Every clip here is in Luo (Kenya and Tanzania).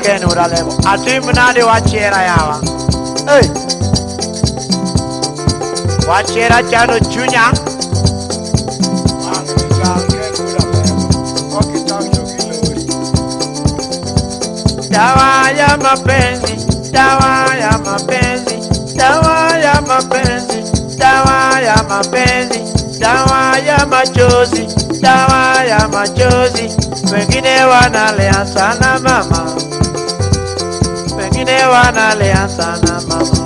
ken uralego. Atim nade wachiera yawa. Hey. Wachiera chando chunya. Dawa ya mapenzi, dawa ya mapenzi, dawa ya mapenzi, dawa ya mapenzi, dawa ya machozi, dawa ya machozi. Wengine wanalea sana mama, wengine wanalea sana mama,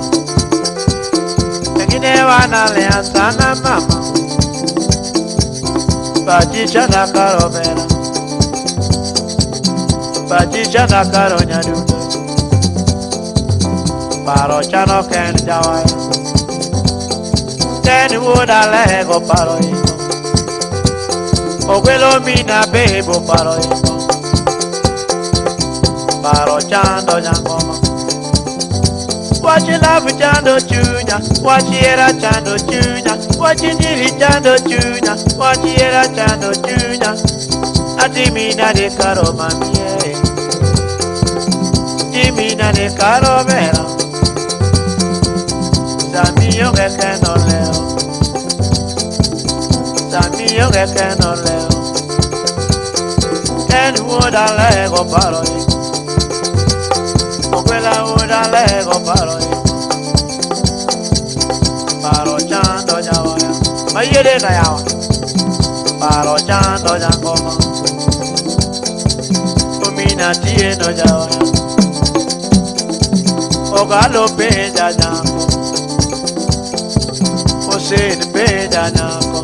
wengine wanalea sana mama. Bajicha na karomera, bajicha na karonya dudu, paro chano ken jawaya, ten wuda lego paro iko, ogwelo mina bebo paro iko, paro chando nyangoma. Wachi love chando chunya, wachi era chando chunya, wachi nyiri chando chunya, wachi era chando chunya. Atimina de caro mamie, timina de caro vera, Samio que no leo, Samio que no leo. En uda lego paro iko, okwela uda lego paro iko, paro chando nyawaya, mayere na yawa, paro chando nyangoma. Omina tieno nyawaya, ogalo peja nyako, osen peja nyako,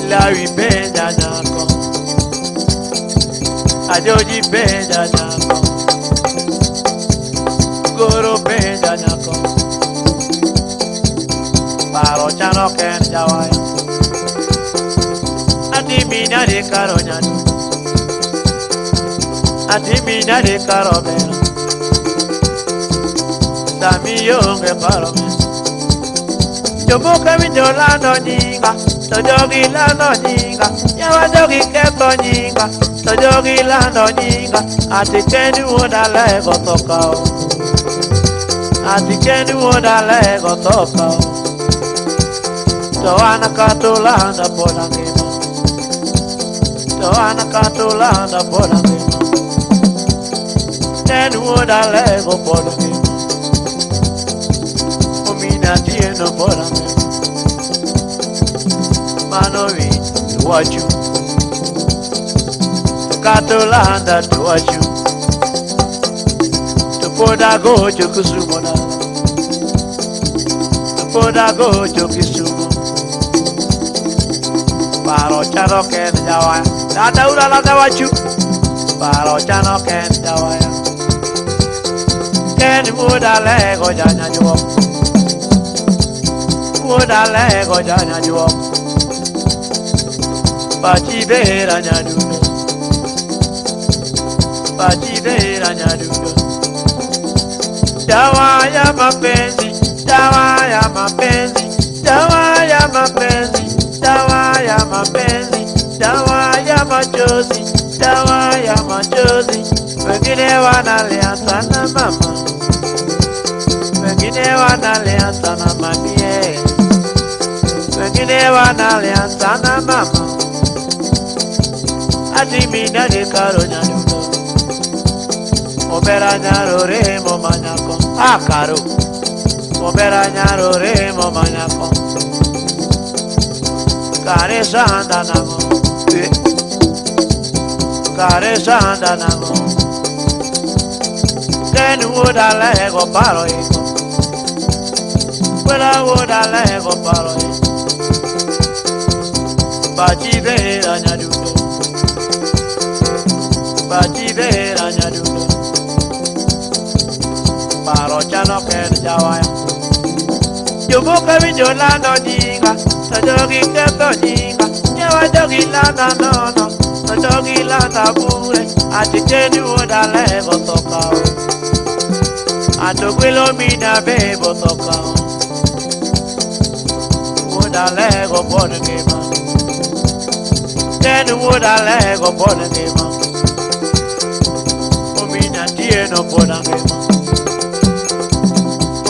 lawi peja nyako, ajoji peja nyako, goro peja nyako, paro chano ken jawaya, atimina de caro nyanu, atimina de caro bera, sami yonge paro me. Jomoka winjo lando nyinga, to jogi lando nyinga, yawa jogi ketho nyinga, to jogi lando nyinga. Ati kendi wuoda lego to kao, ati kendi wuoda lego to kao. To an katulanda pod angima, to an katulanda pod angima. En wuoda lego pod angima, omina tieno pod angima. Mano winj wachu, katulanda to wachu, to pod agocho Kisumo dala, to pod agocho Kisumo. Paro chano ken jawaya, landa ura landa wachu, paro chano ken jawaya. Ken wuoda lego janya juok, wuoda lego janya juok. Pachi bera nyadundo, pachi bera nyadundo. Dawa ya mapenzi, dawa ya mapenzi, dawa ya mapenzi, dawa ya mapenzi, dawa ya machozi, dawa ya machozi. Wengine wanalia sana mama, wengine wanalia sana mamie, wengine wanalia sana mama. Atimina de caro nyadundo, obera nyaro remo manyako, akaro, obera nyaro remo manyako. Kare sanda nango, kare sanda nango. Ken wuoda lego paro iko, wela wuoda lego paro iko. Bachi bera nyadundo, bachi bera nyadundo. Paro chano ken jawaya, jomoka winjo lando nyinga, to jogi ketho nyinga, yawa jogi landa nono, to jogi landa bure. Ati kendi wuoda lego to kao, ato gwelo mina bebo to kao. Wuoda lego pod ngima, ken wuoda lego pod ngima. Omina tieno poda ngima.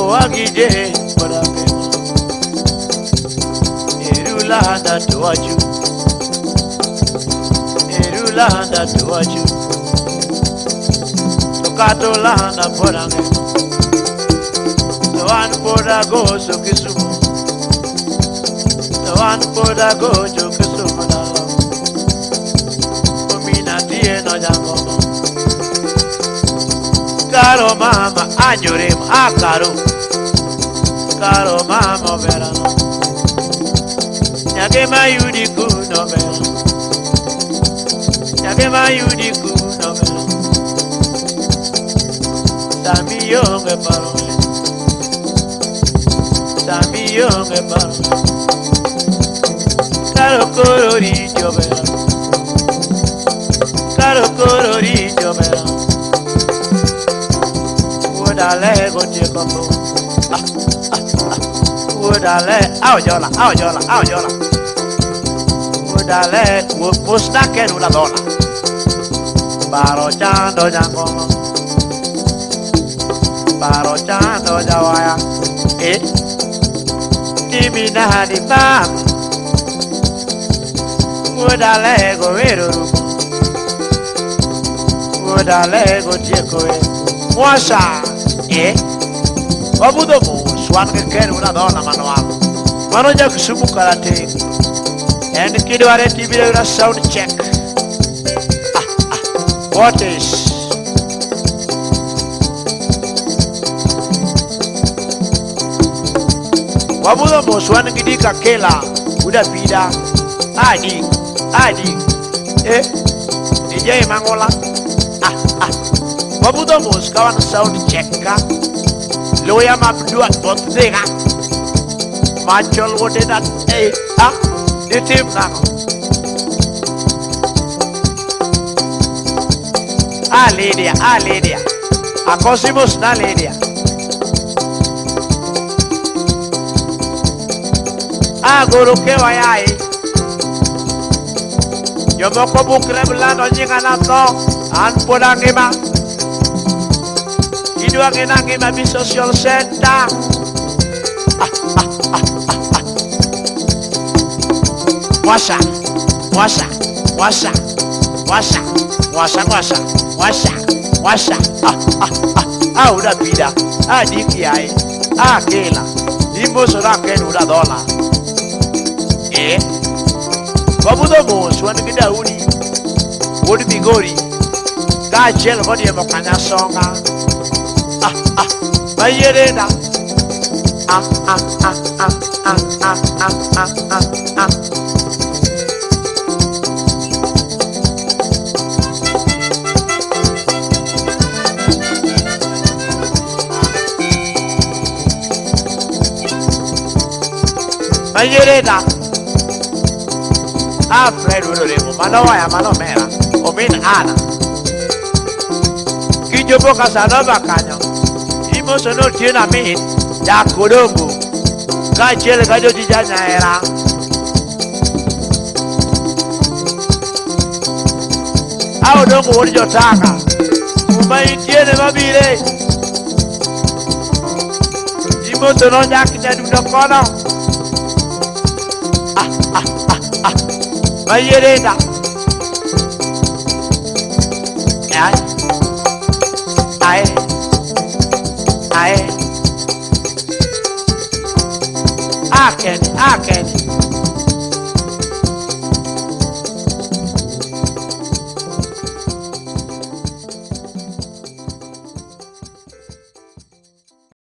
Oagije poda ngima. Erulanda tuachu. Erulanda tuachu. Tokatolanda poda ngima. Toan poda go so Kisumu. Toan poda go jo Kisumu dala. Omina tieno jangomo. Caro mama, añorem, a caro. Caro mama verano. Nyage mayudi kuno verano. Nyage mayudi kuno verano. Sami yonge parole. Sami yonge parole. Caro colorillo verano. Caro colorillo verano. Udale gotieko. Udale, aoyola, aoyola, aoyola. Udale, musta che nulla donna. Barocciando giangomo. Barocciando giawaya. E timina di pam. Udale go vero. Udale gotieko. Mwasha. Eh? Wabudo mos wan gi ken una donna manual. Mano ja Kisumu karate. En kidware tibiro yudo sound check. What is? Wabudo mos wan gi dika kela uda pida. Adi, adi. Eh? DJ Mangola. Wabudo mos ka wan sound check ka. Loya mabdua botdega. Machol wode dat eh ah ditim nang'o. Ah Lydia, ah Lydia. Akosimos na Lydia. Ah goro ke wayai. Jomoko bukre blando nyinga na tho an pod angima. Idwa ng'ina ngima bi social center. Washa, washa, washa, washa, washa, washa, washa, washa. Ah, uda pida, ah diki ai, ah kela. Imoso na ken uda dola. Eh? Wabudo mos wan gi Daudi. Wuod Migori. Kaachiel kod Yemo Kanyasonga. Mayerena. Ah ah ah ah ah ah ah ah ah ah. Mayerena. Ah Fred Udoremo, mano waya mano mera. Omin ana. Kichopo Casanova kanyo. Imoso notieno amit jakodongo kaachiel gi jotija nyaera. Aodongo wuod jotaka kuma intiere mabire. Imoso nonyak nyadundo kono. Mayerena. Ai. Ai. Ai. Aken, aken.